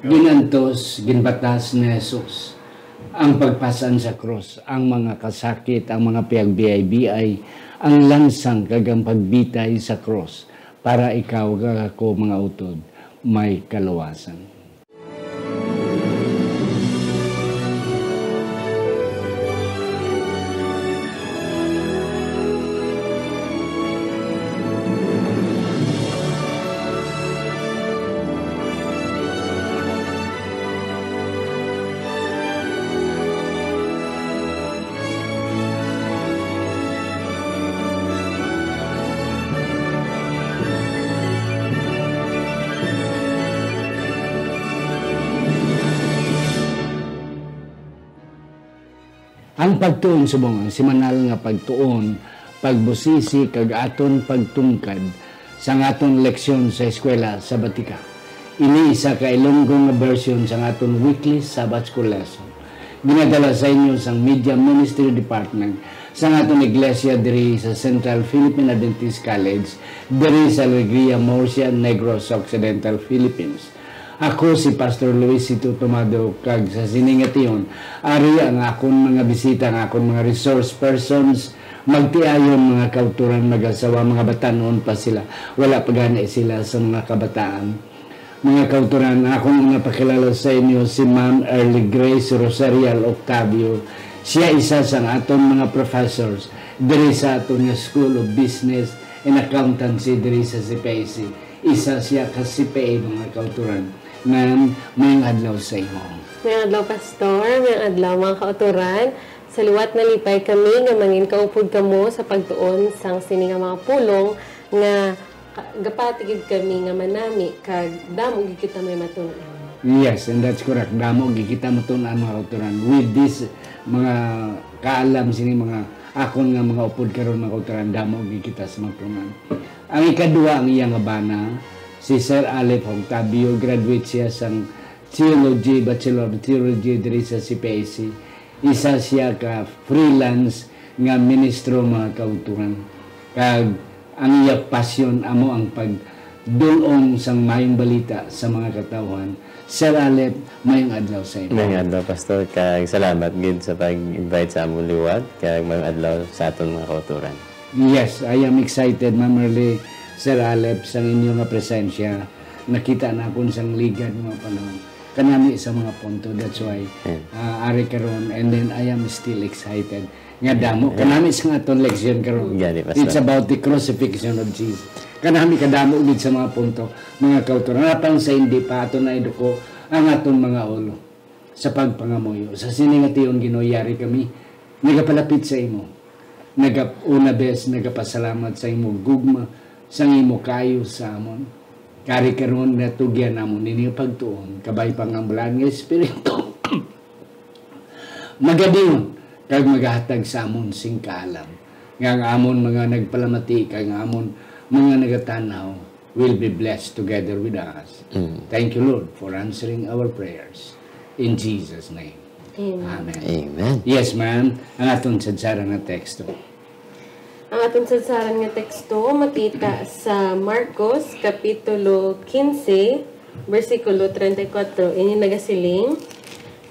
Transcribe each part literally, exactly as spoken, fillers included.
Ginantos, ginbatas ni Jesus ang pagpasan sa krus, ang mga kasakit, ang mga piyagbiay-biay, ang lansang kag ang pagbitay sa krus, para ikaw kag ako, mga utod, may kaluwasan. Ang pagtuon subong ang semanal nga pagtuon, pagbusisi, kag aton pagtungkad sang aton leksyon sa eskwela sabatika. Ini isa ka Ilonggo nga bersyon sang aton weekly Sabbath School lesson. Ginadala sa inyo sang Media Ministry Department sang aton iglesia diri sa Central Philippine Adventist College, diri sa Alegria, Murcia, Negros Occidental, Philippines. Ako si Pastor Luisito Tomado, kag sa sini nga tion, ari ang akon mga bisita, ang akon mga resource persons, magtiayon, mga kauturan, mag-asawa, mga batan-on pa sila, wala pa gani sila sa mga kabataan. Mga kauturan, akong ginapakilala sa inyo si Ma'am Early Grace Rosarial Octavio. Siya isa sang aton mga professors diri sa aton nga School of Business and Accountancy diri sa C P I C. Isa siya ka C P A, mga kauturan. Ma'am, mayong adlaw sa imo. Mayong adlaw, Pastor. Mayong adlaw, mga kauturan. Sa liwat nalipay kami nga mangin kaupod kamo sa pagtuon sang sini nga mga pulong nga ka-, gapati gid kami nga manami kag damo gid kita may matun-an. Yes, and that's correct. Damo gid kita matun-an, mga kauturan. With this, mga kaalam sini, mga akon nga mga upod karon, mga kauturan, damo gid kita sa matun-an. Ang ikadua, ang iya nga bana, si Sir Alep Octavio, graduate siya sang theology, Bachelor of Theology diri sa C P I C. Isa siya ka freelance nga ministro, mga kauturan. Kag ang iya pasyon amo ang pagdul-ong sang maayong balita sa mga katawhan. Sir Alep, mayong adlaw sa imo. Mayong adlaw, Pastor, kag salamat gid sa pag-invite sa among liwat, kag mayong adlaw sa aton mga kauturan. Yes, I am excited, Ma'am Early, Sir Alep, sang inyo nga presensya. Nakita na akon sang ligad nga panahon. Kanami sa mga punto, that's why, Mm. ah, ari karon, and then I am still excited. Nga damo, Mm. kanami sa nga aton leksyon karon. Gani, Pastor. It's about the crucifixion of Jesus. Kanami kadamo gid sa mga punto, mga kauturan. Apang sa hindi pa aton naiduko ang aton mga ulo sa pagpangamuyo. Sa sini nga tion, Ginoo, yari kami nagapalapit sa imo. Nagap-, una bes, nagapasalamat sa imo gugma, sang imo kaayo sa amon. Kari karon, natugyan namon ninyo pagtuon, kabay pa nga ang Balaan nga Espiritu. Magadiyon kag magahatag sa amon sing kaalam, nga ang amon mga nagpalamati kag ang amon mga nagatan-aw will be blessed together with us. Mm. Thank you, Lord, for answering our prayers. In Jesus' name. Amen. Amen. Amen. Yes, ma'am. Ang aton sadsaran nga teksto. Ang aton sadsaran nga teksto makita sa Marcos, Kapitulo quince, bersikulo treinta y cuatro. Ini nagasiling,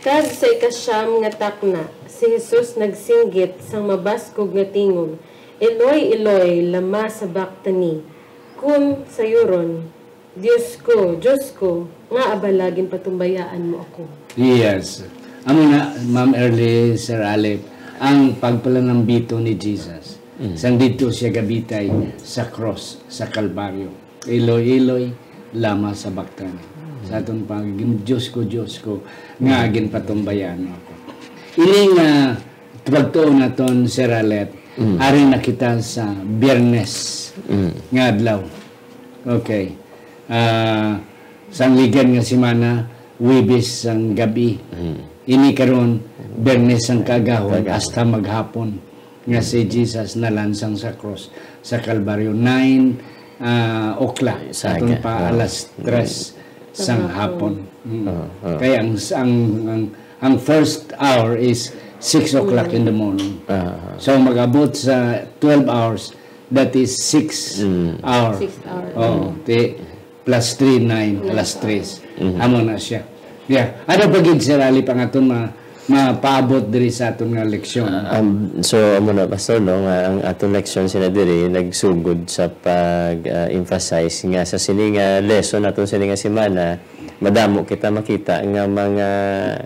"Kag sa ikasyam nga takna, si Jesus nagsinggit sang mabaskog nga tingog, 'Eloi, Eloi, lama sabachthani?' Kun sayuron, 'Dios ko, Dios ko, ngaa bala ginpatumbayaan mo ako?'" Yes. Amo na, Ma'am Early, Sir Alep, ang pagpalanambito ni Jesus. Mm. Sang didto siya gabitay sa cross, sa Kalbaryo. "Eloi, Eloi, lama sabachthani?" Sa aton pag, "Dios ko, Dios ko, nga ginpatumbayaan mo ako?" Ini nga pagtuon naton, Sir Alep, Mm. ari na kita sa Biyernes Mm. nga adlaw. Okay. Ah, sang ligad nga semana, Huwebes sang gab-i. Mm. Ini karon, Biyernes sang kaagahon, Kaagahon. hasta maghapon, nga si Jesus nalansang sa krus sa Kalbaryo. Nine, ah, o'clock. Sa Aton aga. pa Oo. alas tres Mm. sang Sa hapon. hapon. Mm. Oo, oo. Kaya ang, ang, ang, ang first hour is six o'clock Mm. in the morning. Ah, ah. So, mag-abot sa twelve hours, that is six Mm. hour. Six hour. Oo, Mm. ti-, plus three, nine, Nine alas hour. tres. Mm. Amo na siya. Yeah. Ano pa gid, Sir Alip, ang aton ma-, mapaabot diri sa aton nga leksyon? Um, so, amo na, Pastor, no, nga ang aton leksyon sina diri nagsugod sa pag, ah, emphasize nga sa sini nga lesson naton sini nga semana, madamo kita makita nga mga,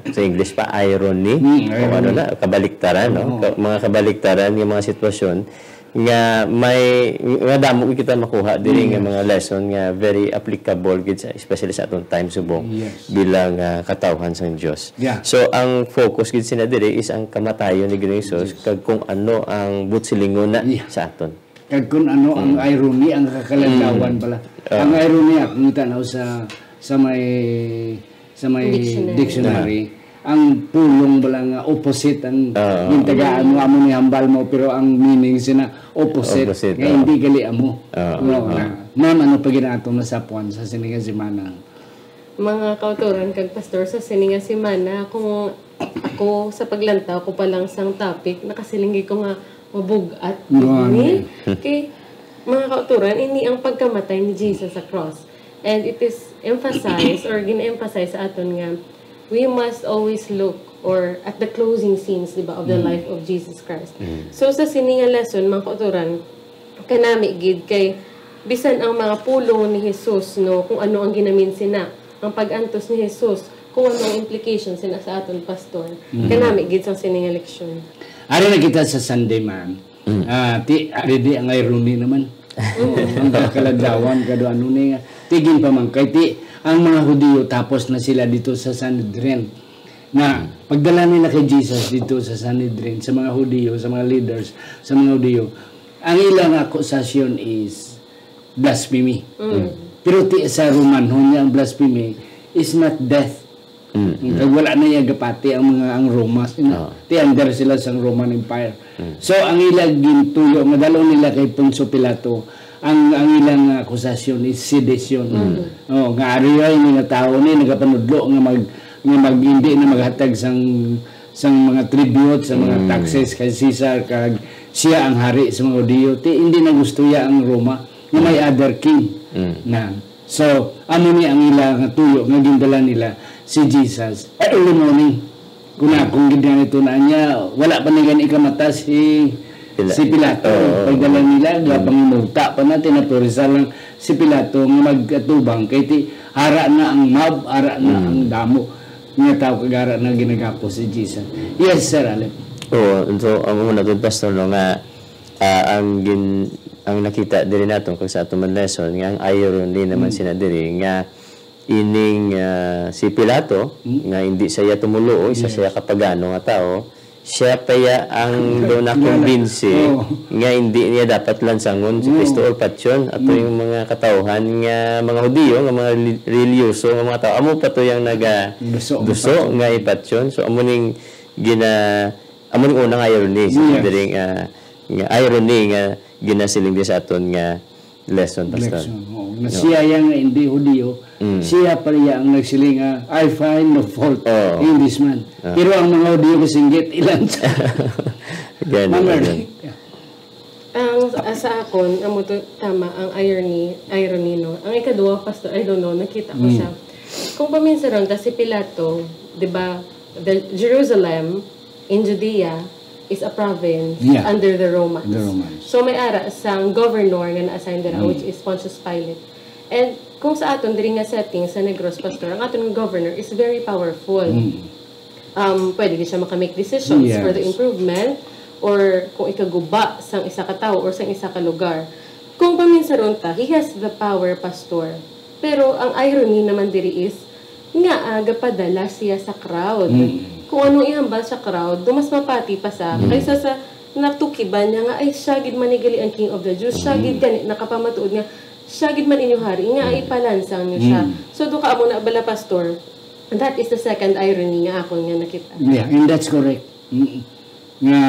sa English pa, irony, Mm, o ano irony. na, kabaliktaran, no? Oo. Ka-, mga kabaliktaran nga mga sitwasyon nga may, nga damo gid kita makuha diri nga Yes. mga lesson nga very applicable gid sa, especially sa atong time subong Yes. bilang, ah, katawhan sang Dios. Yeah. So, ang focus gid sina diri is ang kamatayon ni Ginoong Jesus Yes. kag kung ano ang buot silingon na Yeah. sa aton. Kag kung ano ang Mm. irony, ang kakalandawan Mm. pala. Ah. Ang irony, akong tanaw sa, sa may, sa may Dictionary. dictionary, ang pulong bala nga opposite ang Oo. gintagaan mo, amo ni hambal mo, pero ang meaning sina opposite. Opposite, Nga oo. hindi gali amo. Oo, No, oo. na, ma'am, ano pa ginaatong nasapuan sa sini nga semana? Mga kautoran kag pastor, sa sini nga semana, kung ako sa paglantaw ko pa lang sang topic, nakasiling gid ko nga mabug-at gid Grabe. ni. Kay, mga kautoran, ini ang pagkamatay ni Jesus sa cross. And it is emphasized or gina-emphasize sa aton nga we must always look or at the closing scenes, di ba, of the Mm. life of Jesus Christ. Mm. So, sa sini nga lesson, mga kautoran, kanami gid kay bisan ang mga pulong ni Jesus, no, kung ano ang ginaminsina, ang pag-antos ni Jesus, kung ano ang implication sina sa aton, pastor. Mm. Kanami gid sang sini nga leksyon. Ari na kita sa Sunday, ma'am. Mm. Ah, ti, ari di ang irony naman. Oo, ang kakaladawan, kado ano ni nga. Tigin pa man, kay ti, ang mga Hudiyo, tapos na sila dito sa Sanhedrin. Na, Mm. pagdala nila kay Jesus dito sa Sanhedrin, sa mga Hudiyo, sa mga leaders, sa mga Hudiyo, ang ilang akusasyon is blasphemy. Mm. Pero ti sa Romanhon niya, ang blasphemy is not death. Mm, mm. Kag wala na iya gapati ang mga, ang Roma. Sina-, Ah. ti under sila sang Roman Empire. Mm. So, ang ila gintuyo nga dalo nila kay Poncio Pilato, ang, ang ilang akusasyon is sedition. Mm. Oh, nga ari ay ni nga tawo ni nagapanudlo nga mag-, nga mag-, hindi na maghatag sang, sang mga tribute, sa mga Mm. taxes kay Caesar, kag siya ang hari sa mga Hudiyo. Ti, hindi na gusto iya ang Roma, nga may Mm. other king. Mm. Na. So, amo ni ang ila nga tuyo nga gindala nila si Jesus early morning. Kung akong gid nga ito na niya, wala pa ni gani kamata si, Pila-, si Pilato. Oo. Pagdala nila, Mm. gapangimuta pa na, tinapurisa lang si Pilato nga magkatubang. Kay ti, ara na ang mob, ara na Mm. ang damo nga tao, kag ara na ginagapo si Jesus. Yes, Sir Alep. Oo, so, ang una to, Pastor, no, nga, ah, ang gin-, ang nakita diri naton kag sa aton man lesson, nga ang irony naman Mm. sina diri, nga ining, ah, si Pilato, Mm. nga hindi siya tumuluo, isa Yes. siya ka pagano nga tao, siya pa ya ang Kilala. daw nakumbinsi Oo. nga hindi niya dapat lansangon si Oo. Kristo or patyon. Ato Mm. yung mga katawhan nga mga Hudiyo, nga mga reli-, reliyoso nga mga tao, amo pa to yung naga Duso ang duso patyon. nga ipatyon. So, amo ning gina-, amo ning unang irony sa Yes. diri nga, nga irony nga ginasiling di sa aton nga lesson, Pastor. Lesson, oo. Na No. siya yang hindi Hudiyo, Mm. siya pa niya ang nagsiling nga, "I find no fault Oo. in this man." Ah. Pero ang mga Hudiyo kasinggit, ilan sa Ganun, Ma'am ganun. Ernie. Ang, ah, sa akon, amo to, tama, ang irony, irony, no? Ang ikaduha, Pastor, I don't know, nakita ko Mm. siya. Kung paminsaron ta si Pilato, di ba, the Jerusalem, in Judea is a province Yeah. under the Romans. The Romans. So, may ara sang governor nga na-assign dira, Mm. which is Pontius Pilate. And kung sa aton diri nga setting sa Negros, Pastor, ang aton nga governor is very powerful. Mm. Um, pwede gid siya makamake decisions Yes. for the improvement or kung ikaguba sang isa ka tawo or sang isa ka lugar. Kung paminsaron ta, he has the power, Pastor. Pero ang irony naman diri is, nga, ah, gapadala siya sa crowd. Mm. Kung anong ihambal sa crowd, do mas mapati pa sa, Mm. kaysa sa natukiban niya nga, "Ay, siya gid man ni gali ang King of the Jews, siya gid Mm. gani nakapamatuod nga, siya gid man inyo hari, nga Mm. ipalansang niyo siya." Mm. So, do ka amo na bala, Pastor, that is the second irony nga akon nga nakita. Yeah, and that's correct. Mm. Nga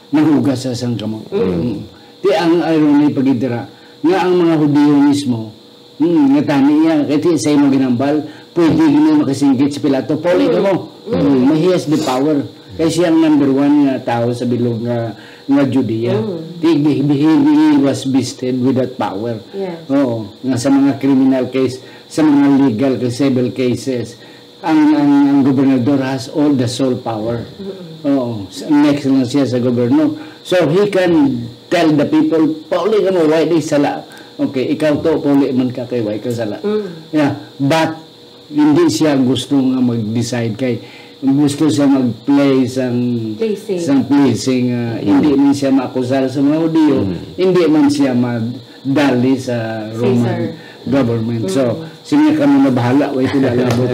naghugas sa sang kamot. Mm. Mm. Ti ang irony pa gid dira, nga ang mga Hudiyo mismo, mm, nga tani iya, kay ti sa imong ginambal, pwede gid na makasinggit si Pilato, "Pauli Mm. kamo." Mm. Mm, he has the power. Kay siya ang number one nga tawo sa bilog nga, nga Judea. Mm. Ti, he, he, he was vested with that power. Yes. Oo, nga sa mga criminal case, sa mga legal, civil cases, Ang, ang, ang gobernador has all the sole power. Oo, s- next lang siya sa gobyerno. So he can tell the people, "Pauli kamo, why di sala?" Okay, ikaw to, pauli man ka kay why ka sala. Yeah, but hindi siya gusto nga mag-decide kay gusto siya mag-play sang Pleasing. sang pleasing, ah, hindi man siya maakusar sa mga Hudiyo, hindi man siya madali sa Roman Caesar. government. So, sige kamo na bahala, way ko lalabot.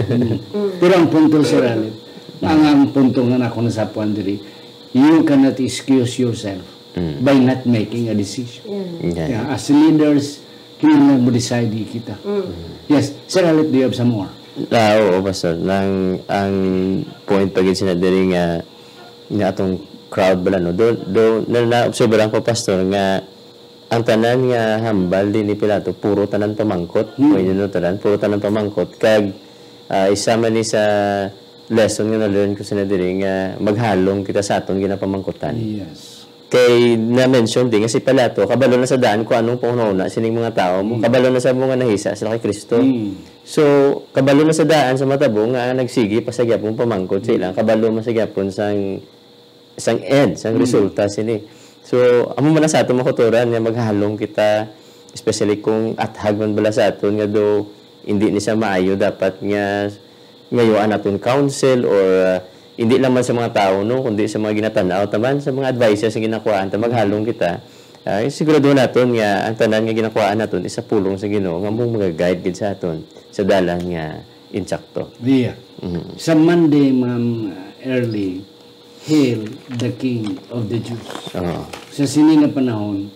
Pero ang punto, Sir Allen, ang, ang punto nga nako nasapuan diri, you cannot excuse yourself by not making a decision. Yeah. Okay. Yeah, as leaders, kinahanglan mo decide kita. Yes, Sir Allen, do you have some more? Ah, oo, Pastor. Nang, ang point pa gid sina diri nga, nga atong crowd bala, no? Do, do, na, na-obserbaran ko, Pastor, nga ang tanan nga hambal din ni Pilato, puro tanan pamangkot. Hmm. Pwede, no, tanan, puro tanan pamangkot. Kag, ah, isa man ni sa lesson nga na-learn ko sina diri nga maghalong kita sa aton ginapamangkutan. Yes. Kay na-mention din nga si Pilato, kabalo na sa daan kung anong panghunahuna sining mga tawo mo. Mm. Kabalo na sa mga nahisa sila kay Kristo. Mm. So, kabalo na sa daan sa matabo nga nagsigi pa sa gyapon pamangkot sa ilang kabalo man sa gyapon sang, sang end, sang Mm. resulta sini. So, amo man na sa aton makuturan nga maghalong kita, especially kung athag man bala sa aton nga do hindi ni siya maayo dapat nga ngayuan naton counsel or, uh, hindi lang man sa mga tawo, no, kundi sa mga ginatan-aw ta man, sa mga advisors nga ginakuhaan ta, maghalong kita. Ah, sigurado naton nga ang tanan nga ginakuhaan naton is sa pulong sa Ginoo nga mo magaguide gid sa aton sa dalan nga insakto. Yeah. Mhm. Sa Monday, Ma'am, uh, early, "Hail the King of the Jews." Oo. Sa sini nga panahon,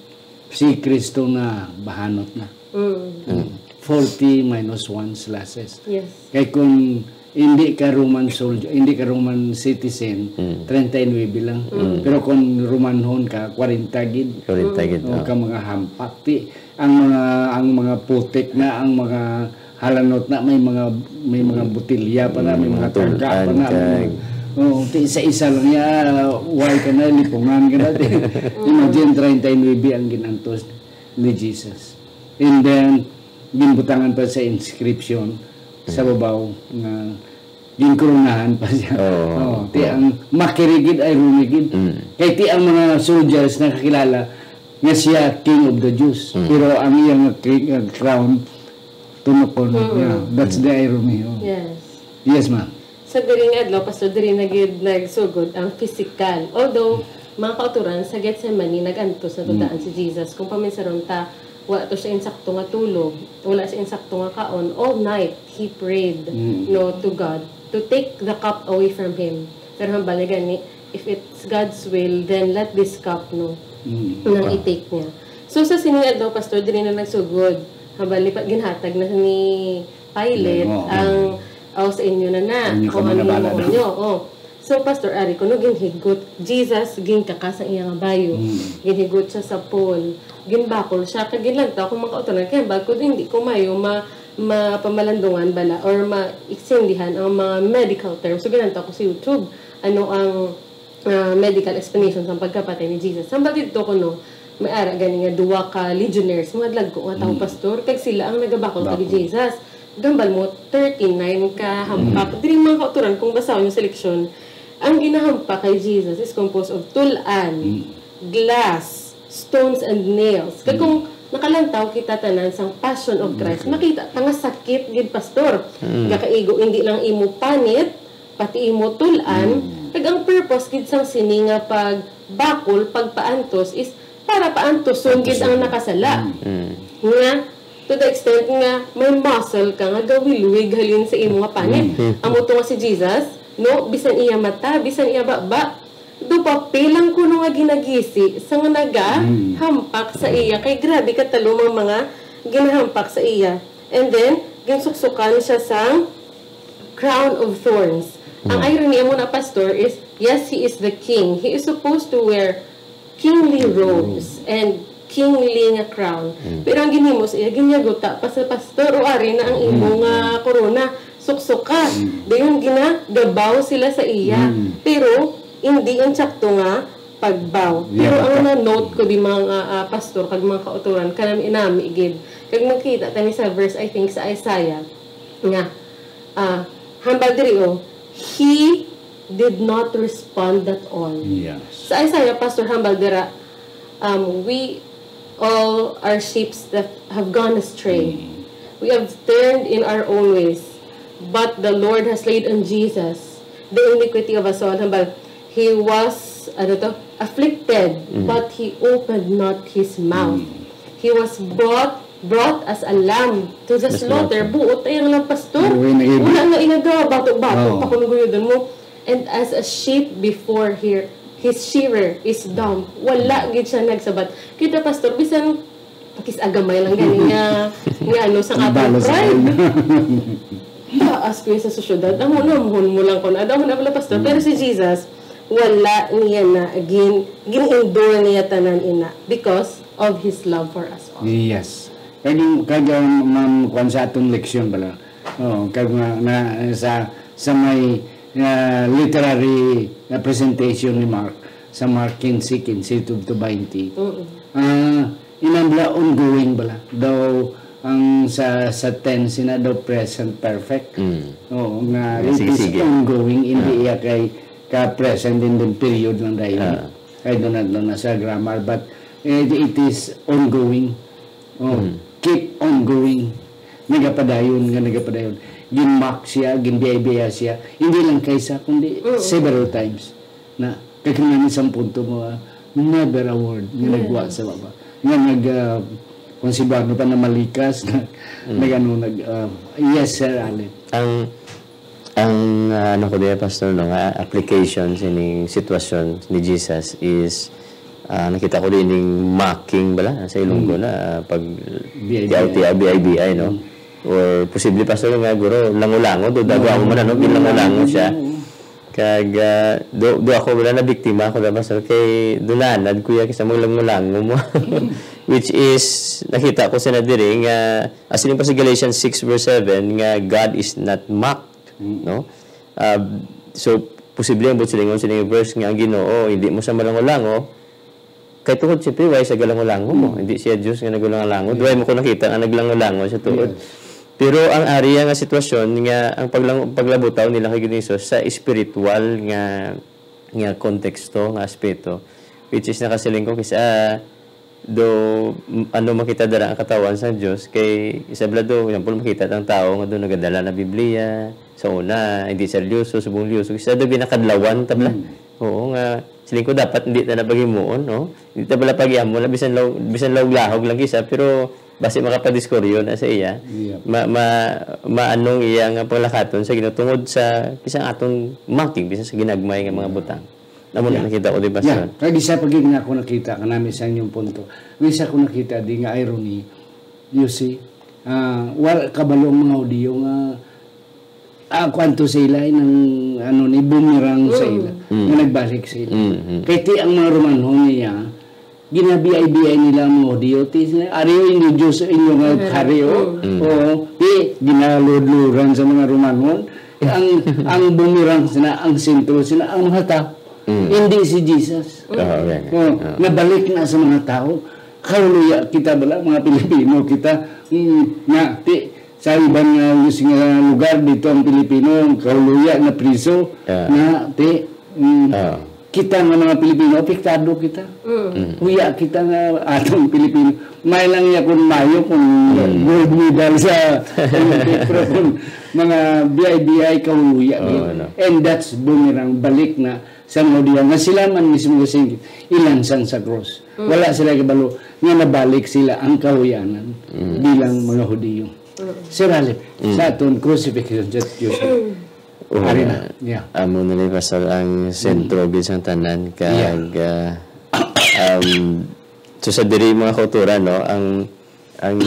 si Kristo na bahanot na. Mm. Mm. Forty minus one slashes. Yes. Kay kung hindi ka Roman soldier, hindi ka Roman citizen, Mm. treinta y nuebe lang. Mm. Pero kung Romanhon ka, kwarenta gid. Kwarenta gid, O oh. ka mga hampak. Ti, ang mga, ang mga putik na, ang mga halanot na, may mga, may mga botilya pa na, may Mm, mga mga tangka pa tuluan na, may kag mga, oh, ti, isa-isa lang ya, why ka na, lipungan ka na. Ti. Imagine, treinta y nuebe ang ginantos ni Jesus. And then, ginbutangan pa sa inscription sa Mm. babaw nga ginkoronahan pa siya. Oo, Oo, ti oo. ang makirigid ay rumigid. Mm. Kay ti ang mga soldiers nakakilala nga siya King of the Jews. Mm. Pero ang iyang cri-, uh, crown, tunokon. Mm. Yeah, that's the irony. Oh. Yes. Yes, ma'am. Sa diri nga adlaw, Pastor, diri na gid nagsugod ang physical. Although, mga kauturan, sa Gethsemane, nag-antos na to Mm. daan si Jesus. Kung paminsaron ta, wala to siya insakto nga tulog, wala siya insakto nga kaon. All night, he prayed, Mm. no, to God to take the cup away from him. Pero hambal niya gani, "If it's God's will, then let this cup, no, Mm. nang Ah. i-take niya." So, sa sining adlaw, Pastor, diri na nagsugod. Hambal ni pa, ginhatag na ni Pilate Oo. ang, "Oh, sa inyo na na. Inyo Kung kamo ano na bahala mo na. nyo." Oh. So, Pastor, ari ko, no, ginhigot. Jesus, ginkaka sa iya nga bayo. Mm. Ginhigot siya sa pole. Ginbakol siya. Kag ginlantaw ko, mga kauturan, kay hambal ko, hindi ko mayo ma-, mapamalandungan bala or ma-extendihan ang mga medical terms. So, ginlantaw ko sa YouTube. Ano ang, ah, medical explanation sa pagkapatay ni Jesus? Hambal dito ko, no, may ara gani nga duwa ka legionnaires, mga dagko nga tawo, Mm. Pastor, kag sila ang nagabakol kay Bakol. Jesus. Gambal mo, thirty-nine ka hampak. Mm. Diri, mga kauturan, kung basahon yung seleksyon, ang ginahampak kay Jesus is composed of tul-an, Mm. glass, stones, and nails. Kag Mm. kung nakalantaw kita tanan sang Passion of Mm, Christ, okay. makita ta nga sakit gid, Pastor. Mm. Gakaigo, hindi lang imo panit, pati imo tul-an, Mm. kag ang purpose gid sang sini nga pagbakol, pagpaantos is para paantoson gid ang Paantoson. nakasala. Mm. Mm. Nga, to the extent nga may muscle ka nga gawilwig halin sa imo nga panit. Mm. Amo to nga si Jesus, no, bisan iya mata, bisan iya baba, do papel lang kuno nga ginagisi sa nga naga Mm. hampak sa iya. Kay grabe ka talom ang mga ginahampak sa iya. And then, ginsuksukan siya sang crown of thorns. Ang Mm. irony amo na, Pastor, is, yes, he is the king. He is supposed to wear kingly robes and kingly nga crown. Mm. Pero ang ginhimo sa iya, ginyaguta pa sa pastor, "O, ari na ang imo Mm. nga korona. Suksoka." Mm. Dayon ginagabaw sila sa iya. Mm. Pero, hindi ang tsakto nga pagbaw. Yeah, Pero ang but na-note ko di mga, ah, pastor kag mga kauturan, kanami-nami gid. Kag makita ta ni sa verse, I think, sa Isaiah, nga, ah, Hambal diri, oh, he did not respond at all. Yes. Sa Isaiah, Pastor, hambal dira, um, we all are sheep that have gone astray. We have turned in our own ways, but the Lord has laid on Jesus the iniquity of us all. Hambal, he was, ano to, afflicted, but he opened not his mouth. He was brought brought as a lamb to the slaughter. Buot ay ang lamb, pastor. Wala nga inagawa, bato-bato pa kung guyodon mo. And as a sheep before her, his shearer is dumb. Wala gid siya nagsabat. Kita, pastor, bisan kis agamay lang gani nga, nga ano, sa ating pride. Taas ko sa sosyedad. Amo na, muhon mo lang ko na. Amo na pala, pastor. Pero si Jesus, wala niya na, gin, gin-endure niya tanan ina because of his love for us all. Yes. Kag yung, kag ang, ma'am, kuwan sa atong leksyon pala. Oo, kag nga, na, sa, sa may ah, literary ah, presentation ni Mark sa Mark quince, quince to, to twenty. Ah, inambla ongoing bala. Daw ang sa sa tense na daw present perfect. Oo, nga it is ongoing, hindi iya kay ka present in the period lang dahil. Kay doon na, doon na sa grammar, but it, it is ongoing. Oh, keep on going. Nagapadayon nga nagapadayon. Gin-mock siya, ginbiya-biya siya. Hindi lang kaisa, kundi several times. Na, kag namin sa punto mo, ah, never a word nga nagwa sa baba. Nga nag, ah, kung si Bano pa na malikas, na, nag, ano, nag, ah, yes, Sir Allen. Ang Ang, ah, ano ko diya, Pastor, no, nga application sining sitwasyon ni Jesus is, ah, nakita ko din yung mocking bala sa Ilonggo na, ah, pag B I B I. Tiyaw-tiyaw, B I B I, no? Or posible, Pastor, nga guro, lango-lango, do dagwa mo man, ano, lango-lango siya. Kag, ah, do, do ako wala na biktima ako na, Pastor, kay dunanad ko ya kisa mo lango-lango mo. Which is, nakita ko sa nadiri nga, as in pa sa Galatians six verse seven, nga God is not mocked. No? Ah, so, posible ang buot silingon sining verse nga ang Ginoo, hindi mo sa malango-lango, kay tungod siyempre, why sa galango-lango mo? Hindi siya Diyos nga nagalango-lango. Duway mo ko nakita nga naglango-lango sa tuod. Pero ang ari nga sitwasyon nga ang paglang-, paglabutaw nila kay Ginoong Hesus sa espiritual nga, nga konteksto, nga aspeto, which is nakasiling ko kisa, do, m-, ano makita dara ang katawan sang Dios kay isa bala do, example, makita tang tawo nga do nagadala na Biblia sa una, hindi seryoso, subong liyoso, isa do ginakadlawan ta bala. Oo, nga siling ko dapat hindi ta na paghimuon, no? Hindi ta bala paghimuon na bisan law-, bisan lawog-lahog lang kisa, pero basi makapadiskuryo na sa iya. Ma, ma, maanong iya nga panglakaton sa Ginoo tungod sa bisan atong mocking, bisan sa ginagmay nga mga butang. Amo na nakita ko, di ba, sir? Yeah. Kag isa pa gid nga ako nakita, kanami sa inyong punto. Ang isa ko nakita di nga irony, you see, ah, wala kabalo ang mga Hudiyo nga, ah, kwanto sa ila, nang, ano, ni boomerang sa ila, nga nagbalik sa ila. Kay ti ang mga Romanhon niya, ginabiay-biay nila ang mga Hudiyo, ti sila, "Ari inyo Diyos, inyo nga hari, o." Oo, ti, ginaludluran sa mga Romanhon. Ang, ang boomerang sina, ang sentro sina, ang mga tao. Hindi si Jesus. Oh, nabalik na sa mga tao. Kaluya kita bala, mga Pilipino kita. Mm, na, ti, sa iban nga, nga lugar dito ang Pilipino, kaluya na priso, na, ti, mm, kita nga mga Pilipino, apektado kita. Huya kita nga atong Pilipino. May lang niya kung mayo, kung gold medal sa Olympic, pero kung mga B I B I, kahuya. And that's boomerang, balik na sa mga Hudiyo nga sila man mismo kasing ilansang sa cross. Wala sila kabalo nga nabalik sila ang kahuyanan bilang mga Hudiyo. Sir Alip, sa aton crucifixion sa Tuesday. Oo, ari na. Yeah. Amo na ni Pastor ang sentro gid sang tanan kag, ah, um, so sa diri mga kauturan, no, ang ang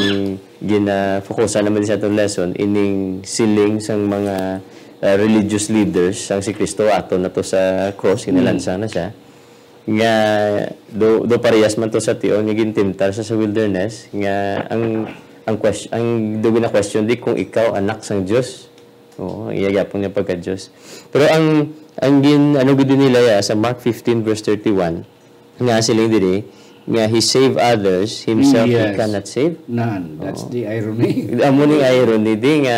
ginafokusan naman sa atong lesson ining siling sang mga, ah, religious leaders sang si Cristo ato na to sa cross, ginalansa na siya. Nga do, do parehas man to sa tion nga gintimtar sa, sa wilderness, nga ang ang question, ang do gina-question di kung ikaw anak sang Dios. Oo, ang iya gyapon nga pagka-Dios. Pero ang, ang gin-, ano gid nila ya, sa Mark fifteen verse thirty-one, nga siling diri, nga he save others, himself he cannot save. Nan, that's the irony. Amo ning irony di nga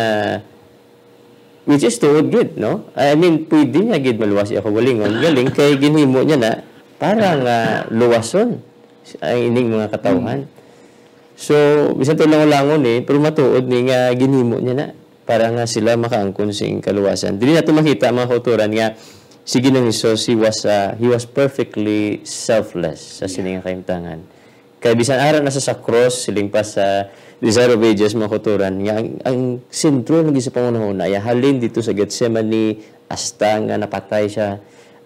Which is tuod gid, no? I mean, pwede niya gid maluwas iya kaugalingon. Galing kay ginhimo niya na para nga luwason ang ining mga katawhan. So, bisan to langon-langon ni, pero matuod ni nga ginhimo niya na para nga sila makaangkon sing kaluwasan. Dili nato makita, mga kauturan, nga si Ginoong Hesus, he was, ah, he was perfectly selfless sa sini nga kahimtangan. Kay bisan ara na sa, sa cross, siling pa sa Desire of Ages, mga kauturan, nga ang, ang sentro lagi sa panghunahuna, iya halin dito sa Gethsemane, hasta nga napatay siya.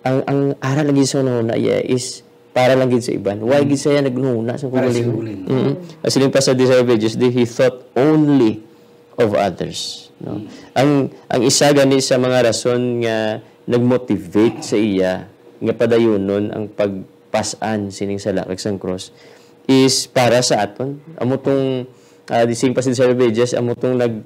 Ang, ang ara lagi sa hunahuna, iya is para lang gid sa iban. Why gid siya naghunahuna sa kaugalingon? Mm. As siling pa sa Desire of Ages, di, he thought only of others, no? Ang, ang isa gani sa mga rason nga nag-motivate sa iya nga padayunon ang pagpas-an sining sala kag sang cross is para sa aton. Amo tong, ah, di siling pa sa Desire of Ages, amo tong nag-,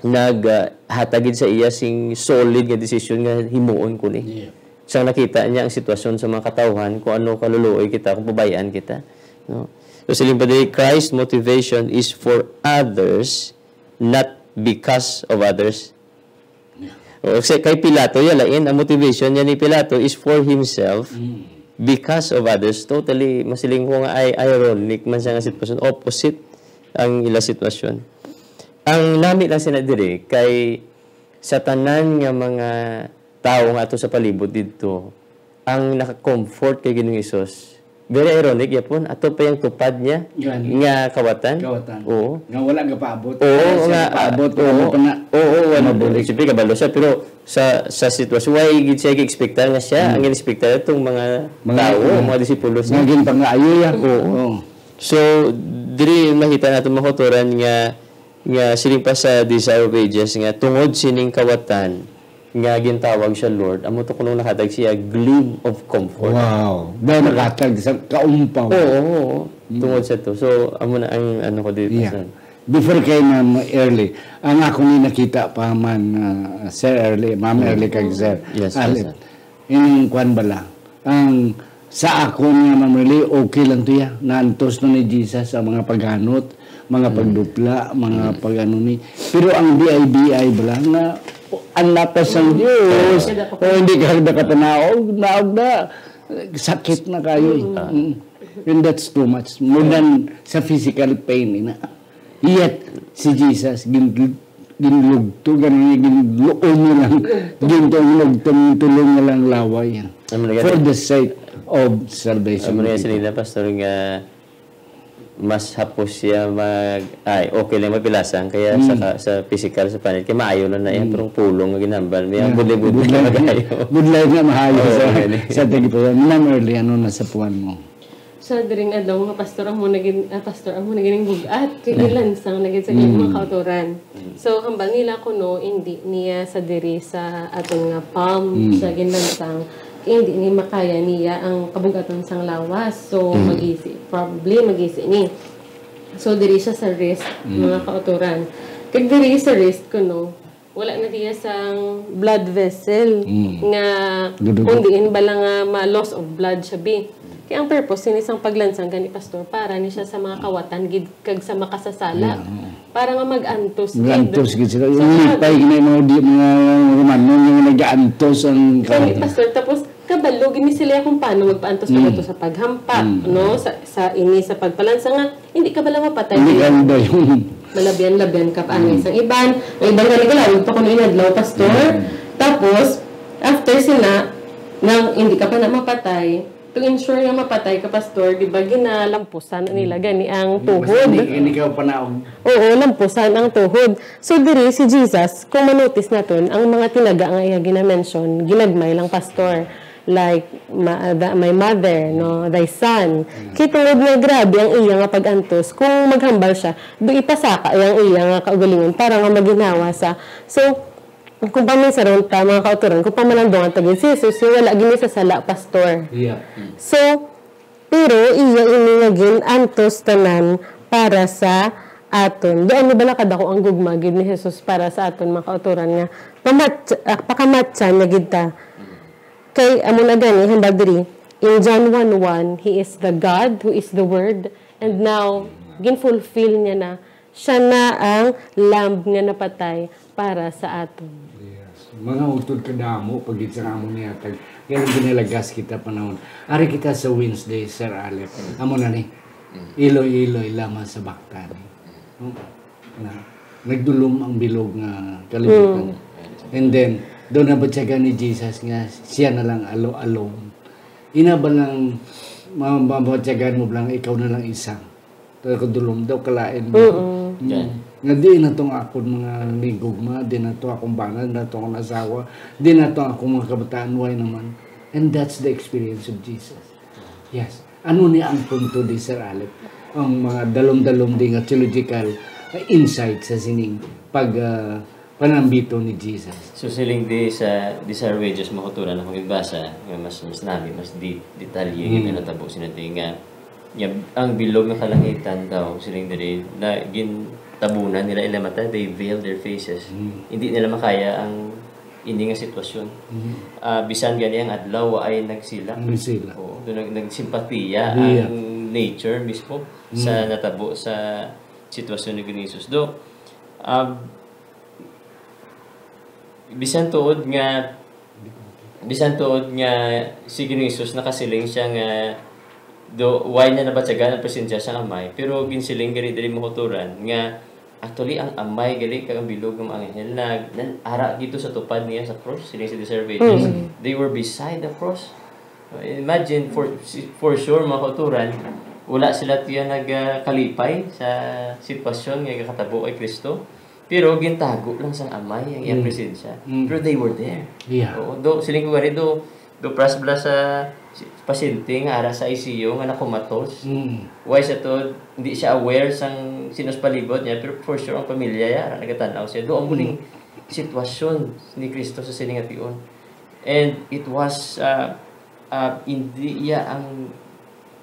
nag, ah, hatag gid sa iya sing solid nga desisyon nga himuon ko ni. Yeah. Sang nakita niya ang sitwasyon sa mga katawhan, kung ano kaluluoy kita, kung pabay-an kita, no? So, siling pa diri, Christ's motivation is for others, not because of others. Yeah. O, kasi kay Pilato, ya lain, ang motivation niya ni Pilato is for himself, because of others. Totally, masiling ko nga ay ironic man siya nga sitwasyon. Opposite ang ila sitwasyon. Ang nami lang sina diri kay sa tanan nga mga tawo nga ato sa palibot didto, ang naka-comfort kay Ginoong Hesus. Very ironic gyapon, ato pa yung tupad niya nga kawatan. Kawatan. Oo. Nga wala gapaabot. Oo, nga, paabot, oo, ano pa na. Oo, wala. Mabulig. Siyempre, kabalo siya, pero sa, sa sitwasyon, why gid siya gi-expectar nga siya ang gi-expectar itong mga tawo, mga disipulos niya. Nga ginpangaayo ya. Oo. So, diri makita nato, mga kauturan, nga, nga siling pa sa Desire of Ages nga tungod sining kawatan nga gintawag siya Lord, amo to kuno nakahatag siya gleam of comfort. Wow. Daw nakahatag sa kaumpaw. Oo, oo. Tungod sa to. So, amo na ang ano ko dito. Yeah. Before kay Ma'am Early, ang ako ni nakita pa man, ah, Sir Early, Ma'am Early kag Sir Allen. Yes, yes, sir. Ining kwan bala, ang sa akon nga, Ma'am Early, okay lang to ya. Naantos na ni Jesus ang mga paghanot, mga pagdupla, mga pag-ano ni. Pero ang B I B I bala nga, ang natas sang Dios, o hindi ka nakapanaog, naog na, sakit na kayo eh. Mm. And that's too much. More than sa physical pain, ina. Yet, si Jesus, gin-, ginlugto, ganun niya, ginluon niya lang, gintuon, gintuon, tulong niya lang laway. Amo na gani. For the sake of salvation. Amo na gani, sinina, Pastor, nga mas hapos siya mag-, ay, okay lang magpilasang kaya sa ka-, sa physical, sa panit, kaya maayo lang na yan, pero ang pulong nga ginhambal, may ang budlay-budlay na magayo. Budlay na maayo sa, gani. Sa tagpo. Ma'am Early, ano na sa puwan mo? Sa diring adlaw, mga pastor, amo na gin-, ah, pastor, amo na gining bug-at, kay ginlansang na gid sa mga kautoran. So, hambal nila kuno, hindi niya sa diri sa aton nga palm sa ginlansang, kay hindi ni makaya niya ang kabug-aton sang lawas. So, magisi, probably magisi ni. So, diri siya sa wrist, mga kautoran. Kag diri sa wrist kuno, wala na diya sang blood vessel nga kung diin bala nga ma-loss of blood siya, bi. Kaya ang purpose sini sang paglansang gani, pastor, para ni siya sa mga kawatan gid kag sa makasasala. Para nga mag-antos gid. Mag-antos gid sila. Yung lipay gid na yung mga di-, mga Romano nga nag-aantos ang kawatan. Pastor, tapos kabalo gid ni sila kung paano magpaantos pa sa paghampak, no? Sa, sa ini, sa pagpalansa nga hindi ka bala mapatay. Hindi ka bala yung malabyan-labyan ka pa ang isang iban. Ang iban nga nagalaw, pa kuno inadlaw, pastor. Tapos, after sina, nang hindi ka pa na mapatay, to ensure nga mapatay ka, pastor, di ba, ginalampusan nila gani ang tuhod. Hindi ka panaog. Oo, lampusan ang tuhod. So, diri si Jesus, kung manotis naton, ang mga tinaga nga iya ginamention, ginagmay lang, pastor. Like, ma-, the, my mother, no, thy son. Kay tungod nga grabe ang iya nga pag-antos, kung maghambal siya, do ipasaka iya ang iya nga kaugalingon para nga maginhawa sa. So, kung paminsaron ta, mga kauturan, kung pamalandungan ta gid si Jesus, yung wala gini sa sala, pastor. Yeah. So, pero iya ini nga gin-antos tanan para sa aton. Do ano ba nakadako ang gugma gid ni Jesus para sa aton, mga kauturan, nga pamat-, ah, pakamatyan na gid ta? Kay amo na gani, hambal diri, in John one one, He is the God who is the Word, and now, ginfulfill niya na. Siya na ang Lamb nga napatay para sa aton. Yes. Mga utod kadamo pag gid sa amon nihatag. Kaya lang ginalagas kita panahon. Ari kita sa Wednesday, Sir Alep. Amo na ni. Iloy-iloy lamang sa baktani. No? Na, nagdulom ang bilog nga kalibutan. And then, doon nabatyagan ni Jesus nga siya na lang alo-alone. Ina ba lang ma- mabatyagan mo lang ikaw na lang isa? Kagdulom daw, kalain mo. Mm. Nga di na tong akon mga ligugma, di na to akong bana, di na to akong asawa, di na to akong mga kabataan, why naman? And that's the experience of Jesus. Yes. Ano ni ang punto di, Sir Alec? Ang mga dalom-dalom di nga theological, uh, insight sa sining pag, uh, panambito ni Jesus. So siling di sa di sa Regius Mahuturan akong gibasa nga mas mas nami mas di detalye mm. Nga natabo sina di nga nga ang bilog nga kalangitan daw siling diri na gintabunan nila ila mata, they veiled their faces. Mm. Hindi nila makaya ang ini nga sitwasyon. Mm. Uh, bisan gani ang adlaw ay nagsila. Nagsila. Oo, nag nagsimpatiya yeah. Ang nature mismo mm. Sa natabo sa sitwasyon ni Jesus. Do um, bisan tuod nga bisan tuod nga si Ginoong Jesus nakasiling siya nga do why na nabatyagan ang presensya sang Amay, pero ginsiling gani diri Mahuturan nga actually ang Amay gali kag ang bilog nga mga anghel na, na ara gito sa tupad niya sa cross, siling sa Deservatus. Mm. They were beside the cross. Imagine for for sure mga Mahuturan, wala sila tiya nagkalipay sa sitwasyon nga gakatabo kay Kristo. Pero gintago lang sang Amay ang iyang mm. Presensya. Mm. Pero they were there. Yeah. Oo, do siling ko gani do do pras bala sa pasyente nga ara sa I C U nga nakumatos. Mm. Why sa to hindi siya aware sang sinos palibot niya pero for sure ang pamilya niya ara nagatan-aw siya. Do ang muling mm. Sitwasyon ni Kristo sa sining ation. And it was uh, uh, hindi iya ang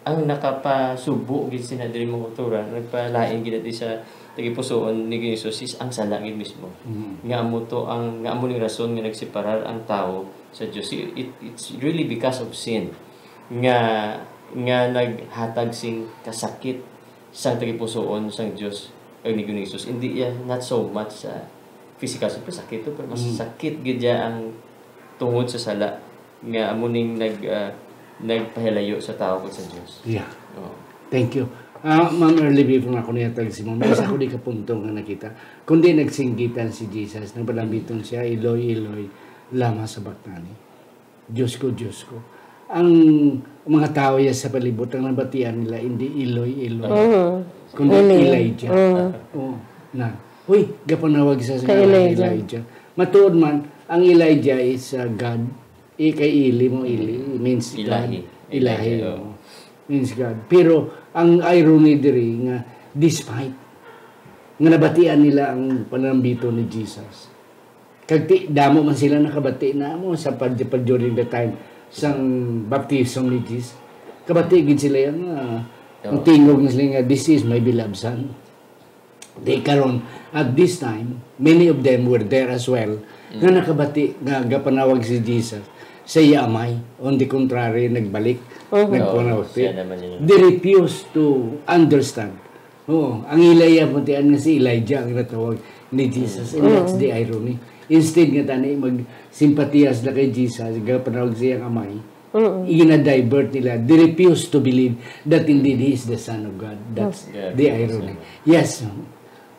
ang nakapasubo gid sina diri mga kultura, nagpalain gid diri sa tagipusoon ni Jesus is ang sala gid mismo. Mm. Nga amo to ang nga amo ning rason nga nagseparar ang tawo sa Dios. It, it's really because of sin nga nga naghatag sing kasakit sang tagipusoon sang Dios kag ni Ginoong Jesus. Hindi iya not so much sa physical, siyempre sakit to, pero mas mm. Sakit gid iya ang tungod sa sala nga amo ning nag ah, nagpahilayo sa tawo kag sa Dios. Yeah. Oh. Thank you. Ah, Ma'am Early, before nga ako niyatag si Ma'am, isa ko di ka punto nga nakita. Kundi nagsinggitan si Jesus, nagpalambiton siya, Eloi, Eloi, lama sabachthani. Diyos ko, Diyos ko. Ang mga tawo ya sa palibot, ang nabatian nila, hindi Eloi, Eloi. Mhm. Kundi Eloi. Elijah. Mhm. Oh, na. Uy, gapanawag sa Sa Elijah. Elijah. Matuod man, ang Elijah is uh, God. I kay Eli mo, Eli, means God. Ilahi. Ilahi, Ilahi, oh. Oh. Means God. Pero ang irony diri nga despite nga nabatian nila ang panambito ni Jesus. Kag ti, damo man sila nakabati na mo sa pag, pag during the time sang baptism ni Jesus. Kabati gid sila yan nga ang tingog na sila nga, "This is my beloved son." Di karon, at this time, many of them were there as well, nga nakabati nga gapanawag si Jesus sa iya amay. On the contrary, nagbalik, Mhm. nagpanawag. Oo, siya naman yun. They refuse to understand. Oo, ang ila iya puntian nga si Elijah ang natawag ni Jesus, and that's the irony. Instead nga tani magsimpatiya sila kay Jesus, gapanawag sa iyang amay, Mm. Gina-divert nila. They refuse to believe that indeed He is the Son of God. That's Yes. Yeah, the that's irony. Yes,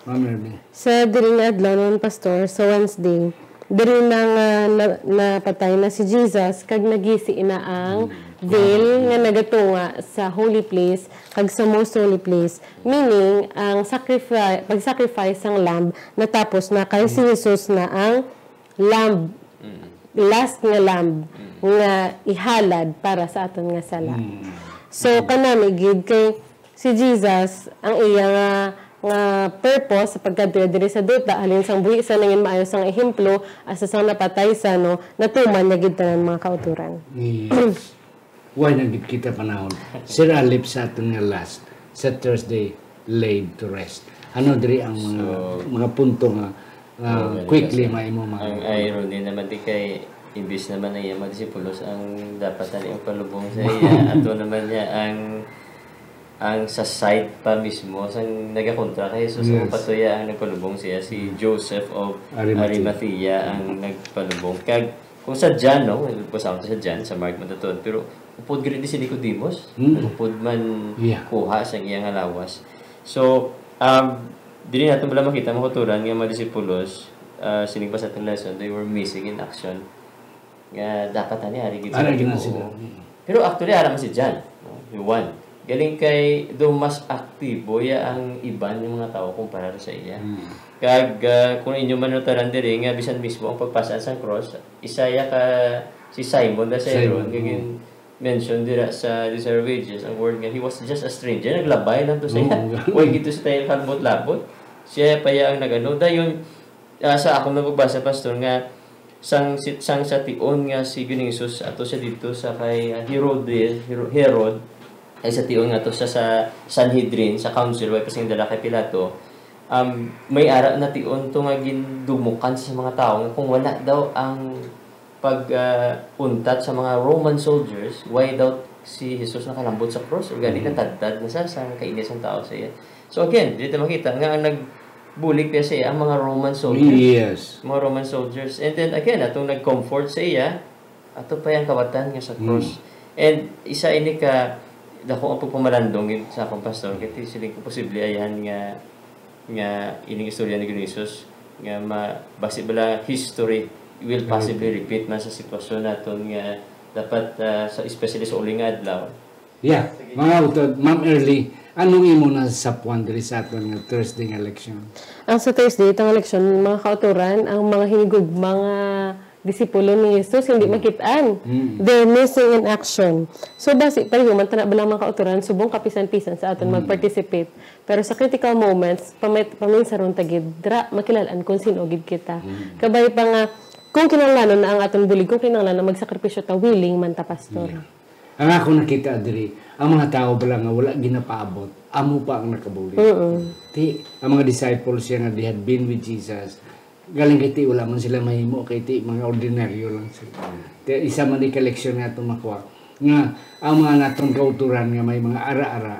Ma'am Ernie. Sa diri nga adlaw naman, Pastor, sa Wednesday, diri na nga na, napatay na si Jesus, kag nagisi na ang veil nga nagatunga sa holy place kag sa most holy place. Meaning, ang sacrifice, pag-sacrifice sang lamb natapos na, kay si Jesus na ang lamb, Mm. last nga lamb Mm. nga ihalad para sa aton nga sala. Mm. So, Mm. kanami gid kay si Jesus, ang iya nga, nga purpose sa pagkadto diri sa duta, halin sang buhi sa nangin maayo sang ehemplo, hasta sang napatay sa, no, natuman niya gid tanan, mga kauturan. Yes. Why na gid kita panahon? Sir Alip sa aton nga last, sa Thursday, laid to rest. Ano diri ang mga, So, mga punto nga, ah, oh, very quickly fast. Maimo mga Ang irony naman di kay imbis naman ang iyang mga disipulos ang dapat na iyang palubong sa iya, ato naman niya ang ang sa side pa mismo sang nagakontra kay Jesus, ang Yes. patuya ang nagpalubong siya, si Joseph of Arimathea. Arimathea ang nagpalubong. Kag kung sa John, no, basahon ta sa John, sa Mark man ta tuon, pero upod gid ni si Nicodemus, Mm. upod man Yeah. kuha sa iyang lawas. So, um, diri naton bala makita, mga kauturan, nga mga disipulos, ah, sining pa sa aton lesson, they were missing in action. Nga dapat ani ari gid Ara sila gid na tinuo. sila. Mm. Pero actually, ara man si John, no? Si Juan. Galing kay do mas aktibo ya ang iban nga mga tawo kumpara sa iya. Mm. Kag, ah, kung inyo manutaran diri nga bisan mismo ang pagpasaan sang cross, isa ya ka si Simon the Cyrene, Simon, nga oo. gin-mention dira sa Desire of Ages, ang word nga he was just a stranger, naglabay lang to sa iya. Oo. Way gid to sa tayo kalbot-labot. Siya pa ya ang nagano. Dayon, ah, sa akong nagbabasa, Pastor, nga sang, si-, sang sa tion nga si Ginoong Jesus ato siya dito sa kay, ah, Herod, Hero-, Herod, ay sa tion nga to sa, sa Sanhedrin, sa council, way pa sing dala kay Pilato, um, may ara na tion to nga gindumukan sa mga tawo nga kung wala daw ang pag, ah, untat sa mga Roman soldiers, why daw si Jesus nakalambot sa cross? O gani Mm. natadtad na sa, sa kainit sang tawo sa iya. So again, dito makita nga ang nagbulig kaya sa iya ang mga Roman soldiers. Yes. Mga Roman soldiers. And then again, atong nag-comfort sa iya, ato pa ang kawatan nga sa Mm. cross. And isa ini ka dako ang pagpamalandong gid sa akong pastor, kay siling ko posible ayahan nga, nga ining istorya ni Ginoong Jesus nga ma-, basi bala history will possibly Okay. repeat man sa sitwasyon naton nga dapat, ah, sa, especially sa uli nga adlaw. Yeah, mga utod, Ma'am Early, anong imo na sa puwan diri sa aton nga Thursday nga leksyon? Ang sa Thursday, itong leksyon, mga kauturan, ang mga hinigugma nga disipulo ni Jesus, hindi Mm. makit-an. Mm. They're missing in action. So, basi, pareho man tana bala, mga kauturan, subong kapisan-pisan sa aton Mm. mag-participate. Pero sa critical moments, pamit-, paminsaron ta gid, dira, makilalaan kung sin-o gid kita. Mm. Kabay pa nga, kung kinahanglanon na ang aton bulig, kung kinahanglan na magsakripisyo ta, willing man ta, Pastor. Yeah. Ang ako nakita diri, ang mga tawo bala nga wala ginapaabot, amo pa ang nakabulig. Mm-mm. Ti, ang mga disciples siya nga they had been with Jesus, galing kay ti wala man sila mahimo, kay ti mga ordinaryo lang sila. Ti, isa man ni ka leksyon nga atong makuha, nga ang mga naton kauturan nga may mga ara-ara,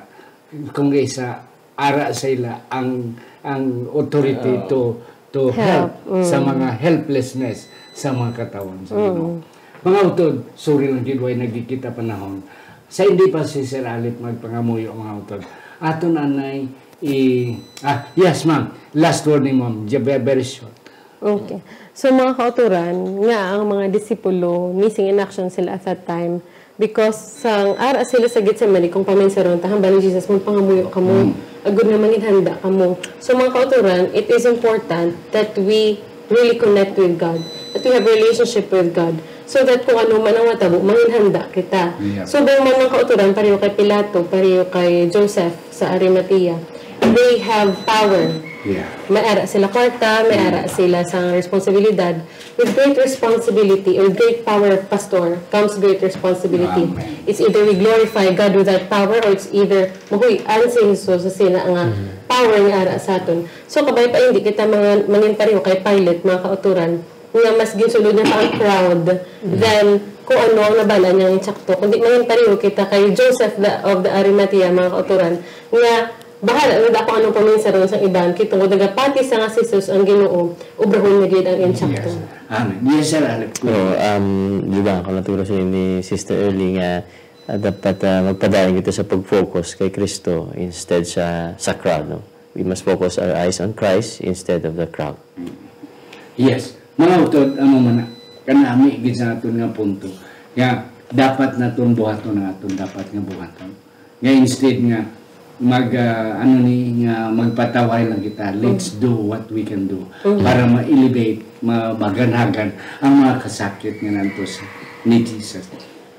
kung isa, ara sa ila ang, ang authority Oo. to, to help Help, mm. sa mga helplessness sa mga katawhan sa Ginoo. Mm. Mga utod, sorry lang gid, way nagkikita panahon. Sa hindi pa si Sir Alip magpangamuyo, mga utod, aton anay i-, ah, yes, ma'am. Last word ni ma'am. J-, very, very short. Okay. So, mga kauturan, nga ang mga disipulo, missing in action sila at that time. Because sang ara sila sa Gethsemane, kung paminsaron ta, hambal ni Jesus, "Magpangamuyo kamo, Mm. agud nga manginhanda kamo." So, mga kauturan, it is important that we really connect with God, that we have relationship with God, so that kung ano man ang matabo, manginhanda kita. Yeah. Subong man, mga kauturan, pareho kay Pilato, pareho kay Joseph sa Arimatea, they have power. Yeah. May ara sila kwarta, may Mm. ara sila sang responsibilidad. With great responsibility or great power, Pastor, comes great responsibility. Amen. It's either we glorify God with that power or it's either mahuy-an si Jesus sa sina nga Mm. power nga ara sa aton. So, kabay pa, hindi kita mga manginpareho kay Pilate, mga kauturan, nga mas ginsulod niya pa ang crowd Mm. than kung ano ang nabala niya nga insakto. Kundi manginpareho kita kay Joseph the, of the Arimathea, mga kauturan, nga bahala na daw kung anong paminsaron sang iban, kay tungod nagapati sa nga si Jesus ang Ginoo, obrahon na gid ang insakto. Yes. Amen. Yes, sir. Alip ko. Pero, um, dugang ko lang siguro sa ni Sister Early nga, ah, dapat, ah, magpadayon kita sa pag-focus kay Kristo instead sa, sa crowd, no? We must focus our eyes on Christ instead of the crowd. Yes. Mga utod, amo man na, kanami gid sa aton nga punto. Nga, dapat naton buhaton ang aton dapat nga buhaton. Nga instead nga mag, ah, ano ni, nga magpatawhay lang kita, let's Mm. do what we can do Mm. para ma-elevate, ma-, maganhagan ang mga kasakit nga nantos ni Jesus.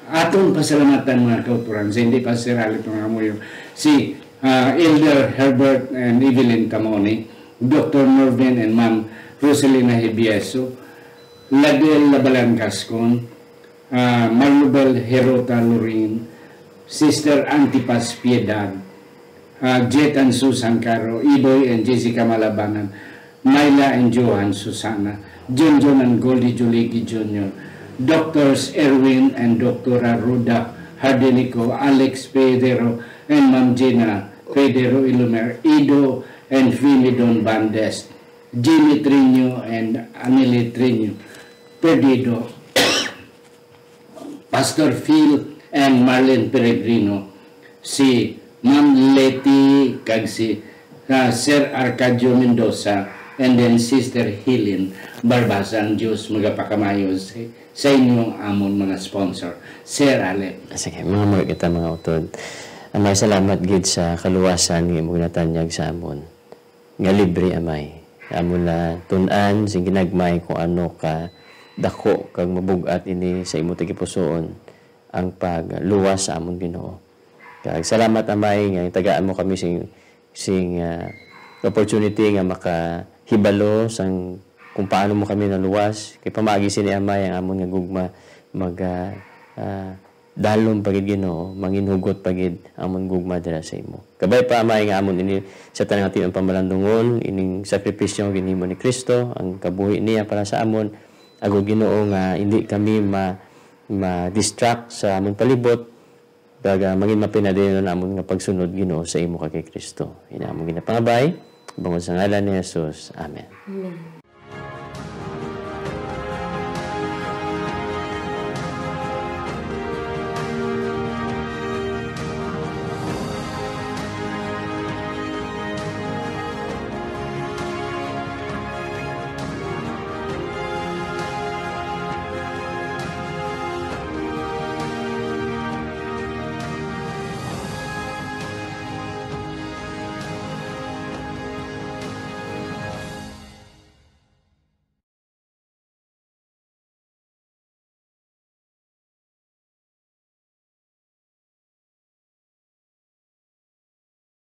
Aton pasalamatan, mga kauturan, sa hindi pa si Sir Alip nga muyo, si, ah, Elder Herbert and Evelyn Tamoni, Doctor Norvin and Ma'am Roselina Hibieso, Ladel Labalan Gascon, ah, Marlubel Herota Lorin, Sister Antipas Piedad, ah, Jet and Susan Caro, Iboy and Jessica Malabanan, Myla and Johan Susana, Junjun and Goldie Juliki Junior, Doctors Erwin and Doctora Rhoda Hardenico, Alex Pedro, and Ma'am Gina, Pedro Ilomer Ido, and Fimidon Bandes, Jimmy Triño, and Anili Triño Perdido, Pastor Phil and Marlene Peregrino, si Ma'am Leti, kag si, ah, Sir Arcadio Mendoza, and then Sister Helen Barbasa. Ang Diyos magapakamayo sa, sa inyo, amon mga sponsor. Sir Alec. Sige, mga amor kita, mga utod. Amay, salamat gid sa kaluwasan nga imo ginatanyag sa amon, nga libre, Amay. Amon na tun-an sing ginagmay kung ano ka dako kag mabug-at ini sa imo tagipusoon, ang pagluwas sa amon Ginoo. Kag salamat, Amay, nga tagaan mo kami sing, sing, ah, opportunity nga makahibalo sang kung paano mo kami naluwas. Kay pamaagi sini, Amay, ang amon nga gugma mag, ah, ah, dalom pa gid, Ginoo, manginhugot pa gid amon gugma dira sa imo. Kabay pa, Amay, nga amon ini sa tanang aton pamalandungon, ining sakripisyo nga ginhimo ni Cristo, ang kabuhi niya para sa amon, agod, Ginoo, nga hindi kami ma, ma-distract sa among palibot, kag, ah, mangin mapinadayon namon nga pagsunod, Ginoo, sa imo kag kay Cristo. Ini among ginapangabay, bangod sa ngalan ni Jesus. Amen. Amen.